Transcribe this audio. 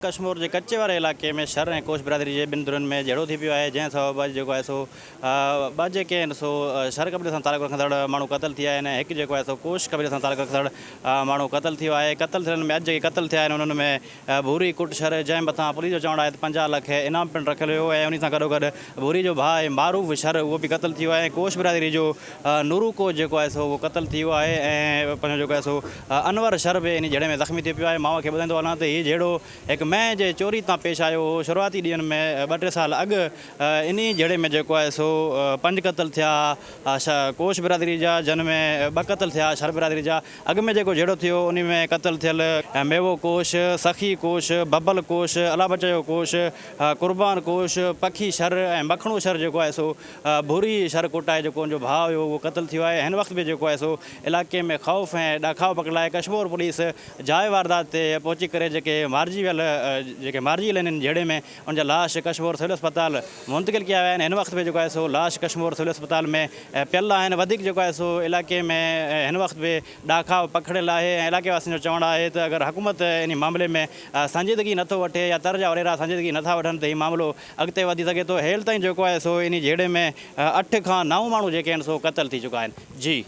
ڪشمور جي ڪچي واري علائقي ۾ شھر ۽ ڪوش برادري جي ٻن ڌرين ۾ جهيڙو ٿي پيو آهي جنهن سبب اڄ جيڪو آهي سو ٻه جيڪي آهن سو شھر قبيلي سان تعلق رکندڙ ماڻهو قتل ٿي ويا آهن ۽ هڪ جيڪو آهي سو ڪوش قبيلي سان تعلق رکندڙ ماڻهو قتل ٿي ويو آهي قتل ٿيلن ۾ اڄ جيڪي قتل ٿيا آهن انهن ۾ ڀوري ڪٽ شھر جنهن مٿان پوليس جو چوڻ آهي ته 50 لک انعام پڻ رکيل هيو ۽ انهي سان گڏوگڏ ڀوري جو ڀاء معروف شھر اهو به قتل ٿي ويو آهي ۽ ڪوش برادري جو نورو ڪوش جيڪو آهي سو اهو قتل ٿي ويو آهي ۽ پنهنجو جيڪو آهي سو انور شر به انهي جهيڙي ۾ زخمي ٿي پيو آهي. مان اوهان کي ٻڌائيندو هلان ته هي جهيڙو هڪ مينهن جي چوري تان پيش آيو هو. شروعاتي ڏينهن ۾ ٻه ٽي سال اڳ انهي جهيڙي ۾ جيڪو آهي سو پنج قتل ٿيا ڪوش برادري جا جن ۾ ٻه قتل ٿيا شر برادري جا. اڳ ۾ جيڪو جهيڙو ٿيو انهي ۾ قتل ٿيل ميوو ڪوش، سخي ڪوش، ببل ڪوش، الله بچايو ڪوش، قربان ڪوش، پکي شر ۽ مکڻو شر جيڪو آهي سو ڀوري شھر ڪوٽائي جيڪو ان جو ڀاء هيو اهو قتل ٿيو آهي هن وقت به جيڪو آهي سو علائقي ۾ خوف ۽ ڏاکاء پکڙيل آهي ڪشمور پوليس جاء واردات تي پهچي ڪري جيڪي مارجي ويل جيڪي مارجي ويل آهن ان جهيڙي ۾ ان جا لاش ڪشمور سول اسپتال منتقل ڪيا ويا آهن هن وقت به جيڪو آهي سو لاش ڪشمور سول اسپتال ۾ پيل آهن وڌيڪ جيڪو آهي سو علائقي ۾ هن وقت به ڏاکاء پکڙيل آهي ۽ علائقي واسين جو چوڻ آهي ته اگر حڪومت انهي معاملي ۾ سنجيدگي نٿو وٺي يا تر جا وڏيرا سنجيدگي نٿا وٺن ته هي معاملو اڳتي وڌي سگهي ٿو هيل تائين جيڪو آهي سو انهي جهيڙي ۾ اٺ کان نو ماڻهو جيڪي آهن سو قتل ٿي چڪا آهن جي.